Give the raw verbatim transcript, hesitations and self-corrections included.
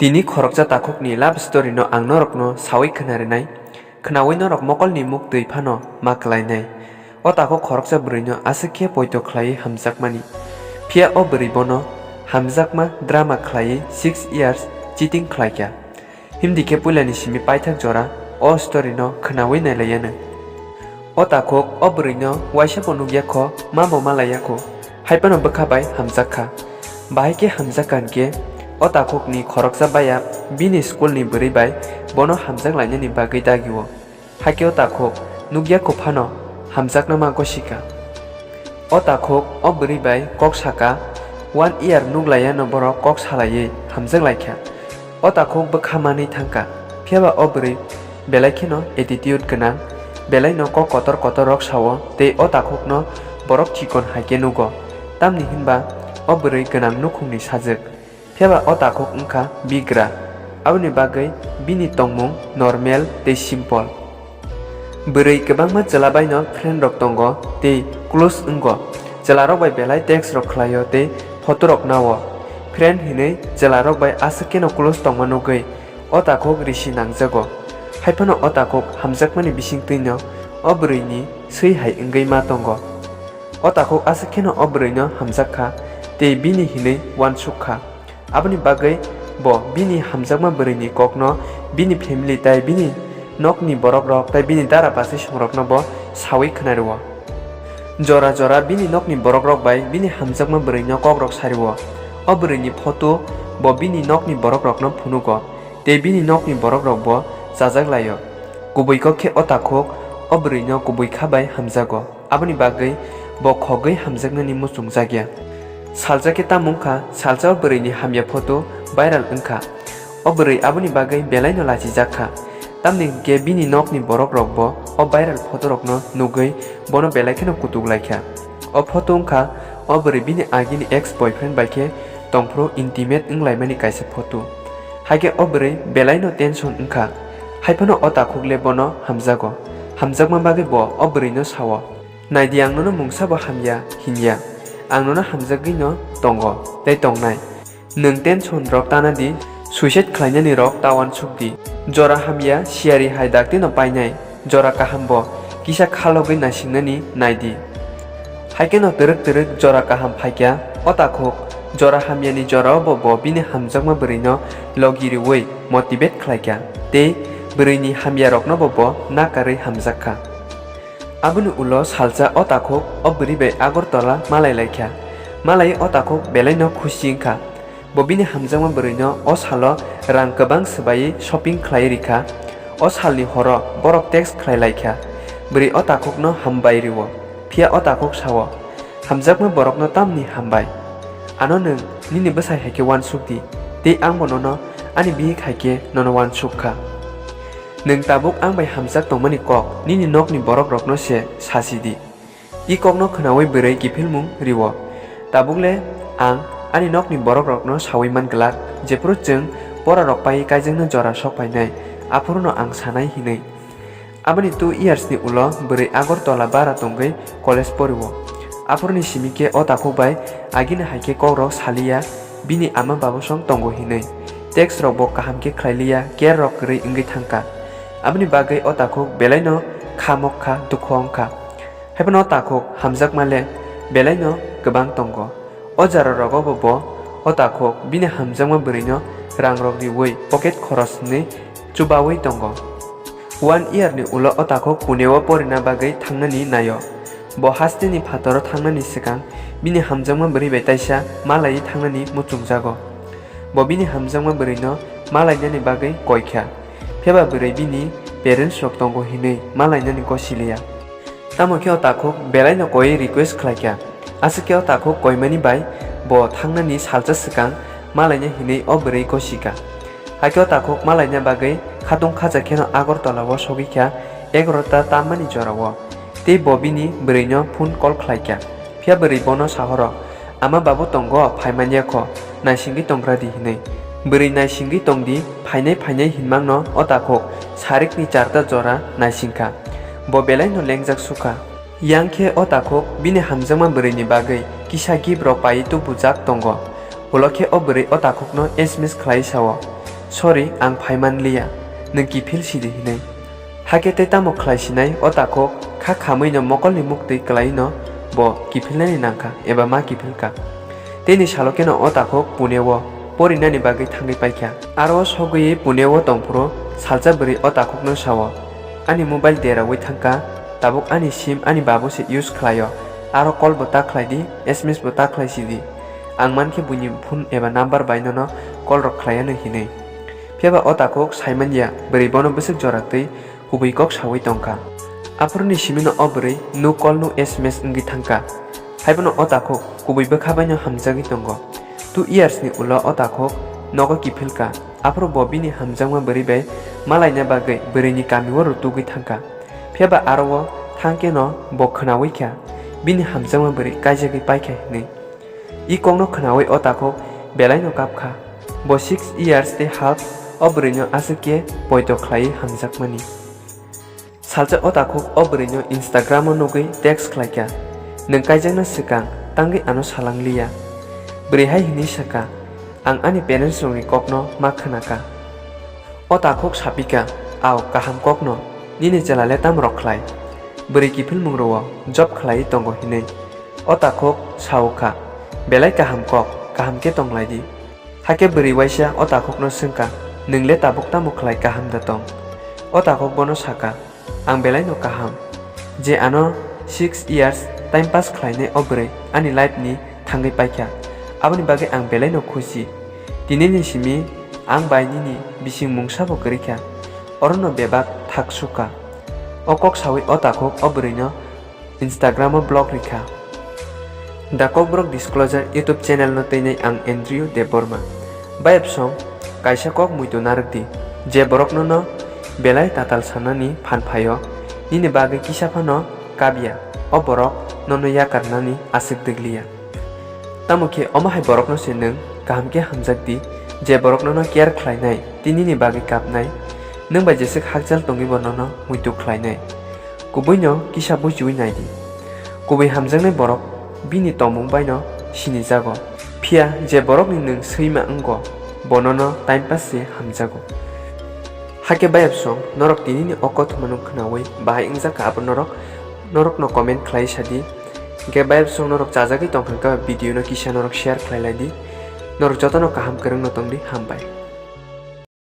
Tini khoroksa takhukni love story no ang norokno sawi khwnarinai, khwnawi norok mokolni muktwi phano ma kwlainai. O takhuk khoroksa bwrwino aswk khe poito khlaiwi hamjakmani. Phiya o bwrwi bono hamjakma drama khlaiwi six years cheating khlaikha. Himdi khe puilani simi paithak jora o story no khwnawi nailaiyano. O takhuk o bwrwino waisa bo nukya kho, ma bo malaiyakho, haiphano bwkha bai hamjak kha. Bahai khe hamjak kha hinkhe o takhukni khoroksa baya bini school ni bwrwi bai bono hamjak lainani bagwi dagio. Hakhe o takhuk nukya kho phano hamjakna ma gosikha. O takhuk o bwrwi bai kok sakha, one year nuklaiyano borok kok salaiwi hamjak laikha. O takhuk bwkha manwi thangkha, phiyaba o bwrwi belai kheno attitude gwnang, belaino kok kotor kotor rok sao tei o takhukno borok chikon hai khe nugo, tamni hinba o bwrwi gwnang nukhungni sajwk. Phiyaba o takhuk wngkha bigra, aboni bagwi bini tongmung normal tei simple. Bwrwi kwbangma chwla baino friend rok tongo tei close wngo. Chwlarok bai belai text rok khlaio tei photo rok nao. Friend hinwi chwlarok bai aswk kheno close tongma nugwi o takhuk risi nangjago. Haiphano o takhuk hamjakmani bisingtwino o bwrwini swi hai wngwi ma tongo. O takhuk aswk kheno o bwrwino hamjak kha tei bini hinwi uansuk kha. Aboni bagwi bo bini hamjakma bwrwini kokno bini family tai bini nokni borokrok tai bini dara bachwi songrokno bo sawi khwnarwo. Jora jora bini nokni borokrok bai bini hamjakma bwrwino kokrok sariwo. O bwrwini photo bo bini nokni borokrokno phunugo tei bini nokni borokrok bo chajak laio. Kubui kok khe o takhuk o bwrwino kubui kha bai hamjago. Aboni bagwi bo khogwi hamjaknani muchungjakya. Salsa khe tamo wngkha, salsa o bwrwini hamya photo viral wngkha. O bwrwi aboni bagwi belaino lachijak kha. Tamni hinkhe bini nokni borokrokbo o viral photo rokno nugwi bono belai kheno kutuk laikha. O photo wngkha o bwrwi bini agini ex boyfriend bai khe tongphuru intimate wnglaimani kaisa photo. Haikhe o bwrwi belaino tension wngkha. Haiphano o takhuk le bono hamjago. Hamjakma bagwi bo o bwrwino sao. Naidi, ang nono mungsa bo hamya hinya. Ang nono hamjagwino tongo tei tongnai. Nwng tension rok tana di, suicide khlainani rok ta uansuk di. Jora hamya siyari hai dakti no painai, jora kaham bo kisa khalogwi naisingnani nai di. Haikhe no twrwk twrwk jora kaham phaikya o takhuk. Jora hamyani jorao bo bo bini hamjakma bwrwino logi riwi motivate khlaikha tei bwrwini hamya rokno bo bo nakarwi hamjak kha. Aboni ulo salsa o takhuk o bwrwi bai Agartala malai laikha. Malai o takhuk belaino khusi wngkha. Bo bini hamjakma bwrwino o salo rang kwbang swbaiwi shopping khlai rikha. O salni horo borok text khlai laikha. Bwrwi o takhukno hambai rio. Phiya o takhuk sao, "Hamjakma borokno tamni hambai. Ano nwng nini bwsai hai khe uansuk di, tei angbo nono ani bihik hai khe nono uansuk kha." Nwng tabuk ang bai hamjak tongmani kok nini nokni borokrokno se sasi di. I kokno khwnawi bwrwi kiphilmung rio. Tabuk le ang ani nokni borokrokno sawi man glak, jephru chwng porarok paiwi kaijakna jora sok phainai, aphuruno ang sanai hinwi. Aboni two years ni ulo bwrwi Agartala bara tongwi college porio. Aphuruni simi khe o takhuk bai agini hai khe kokrok saliya, bini ama babosong tongo hinwi. Text rok bo kaham khe khlailiya, care rok kwrwi wngwi thangkha. Aboni bagwi o takhuk belaino kha mokha, dukhu wngkha. Haiphano o takhuk hamjakma le belaino kwbang tongo. O jora rogo bo bo o takhuk bini hamjakma bwrwino rang rok riwi pocket khoros hinwi chubawi tongo. One year ni ulo o takhuk Pune o porina bagwi thangnani naio. Bo hasteni phataro thangnani swkang bini hamjakma bwrwi bai taisa malaiwi thangnani muchungjago. Bo bini hamjakma bwrwino malainani bagwi koikha. Phiyaba bwrwi bini parents rok tongo hinwi malainani gosiliya. Tamo khe o takhuk belaino koi request khlaikha. Aswk khe o takhuk koimani bai bo thangnani salsa swkang malaina hinwi o bwrwi gosikha. Hakhe o takhuk malaina bagwi khatung khacha kheno Agartala o sogwikha egarota tammani jorao. Tei bo bini bwrwino phone call khlaikha. Phiya bwrwi bono sahoro, "Ama babu tongo, phaimanya kho, naisingwi tongra di," hinwi. Bwrwi naisingwi tongdi, phainai phainai hinmangno o takhuk sarikni charta jora naisingkha. Bo belaino lengjak sukha. Yang khe o takhuk bini hamjakma bwrwini bagwi kisa gift rok paiwi tubujak tongo. Ulo khe o bwrwi o takhukno S M S khlaiwi sao, "Sorry, ang phaiman liya, nwng kiphil sidi," hinwi. Hakhe tei tamo khlai sinai o takhuk kha khamwino mokolni muktwi kwlaino bo kiphilnani nangkha eba ma kiphilkha. Teini salo kheno o takhuk Pune-o porinani bagwi thangwi paikha. Aro sogwi Pune-o tongphuru salsa bwrwi o takhukno sao, "Ani mobile deraui thangkha, tabuk ani sim ani babu se use khlaio, aro call bo ta khlai di, S M S bo ta khlai sidi. Ang mankhe buini phone eba number bai nono call rok khlaianw," hinwi. Phiyaba o takhuk saimanya bwrwi bono bwswk jora twi kubui kok saui tongkha. Aphuruni simino o bwrwi no call no S M S wngwi thangkha. Haiphano o takhuk kubui bwkha baino hamjagwi tongo. Two years ni ulo o takhuk nogo kiphilkha. Aphuru bo bini hamjakma bwrwi bai malaina bagwi bwrwini kamio rutugwi thangkha. Phiyaba aro o thangkheno bo khwnaui kha, bini hamjakma bwrwi kaijagwi paikha hinwi. I kokno khwnaui o takhuk belaino kapkha. Bo six years tei half o bwrwino aswk khe poito khlaiwi hamjakmani. Salsa o takhuk o bwrwino Instagram-o nugwi text khlaikha, "Nwng kaijakna swkang tangwi ano salangliya." Bwrwi hai hwnwi sakha, "Ang ani parents-rokni kokno ma khwnakha." O takhuk sapikha, "Ao, kaham kokno, nini chwla le tamrok khlai? Bwrwi kiphilmung rwo job khlaiwi tongo," hinwi. O takhuk sao kha, "Belai kaham kok, kaham khe tonglaidi." Hakhe bwrwi waisa o takhukno swngkha, "Nwng le tabuk tamo khlai kaham da tong?" O takhuk bono sakha, "Ang belaino kaham. Je ano six years time pass khlainai o bwrwi ani life ni thangwi paikha. Aboni bagwi ang belaino khusi. Tinini simi ang bai nini bising mungsa bo kwrwi kha. Orono bebak thak sukha." O kok saui o takhuk o bwrwino Instagram-o block rikha. The Kokborok Disclosure YouTube channel-no twinai ang Andrew Debbarma. Bayapsong kaisa kok muitu narwkdi, je borok nono belai tatal sanani phan phaio, nini bagwi kisa phano kabya, o borok nono yakarnani aswk dwgliya. Tamo khe omo hai borokno se nwng kaham khe hamjakdi, je borok nono care khlainai tei nini bagwi kapnai, nwng bai jeswk hakchal tongwibo nono muitu khlainai. Kubuino kisa buchiui naidi. Kubui hamjaknai borok bini tongmung baino sinijago. Phiya je borokni nwng swima wngo, bonono time pass se hamjago. Hakhe bayapsong norok tinini o kothomano khwnaui bahai wngjakha abo norok, norokno comment khlai sadi. Hingkhe bayapsong norok chajagwi tongkha khe video no kisa norok share khlai laidi. Norok jotono kaham kwrwngno tongdi, hambai.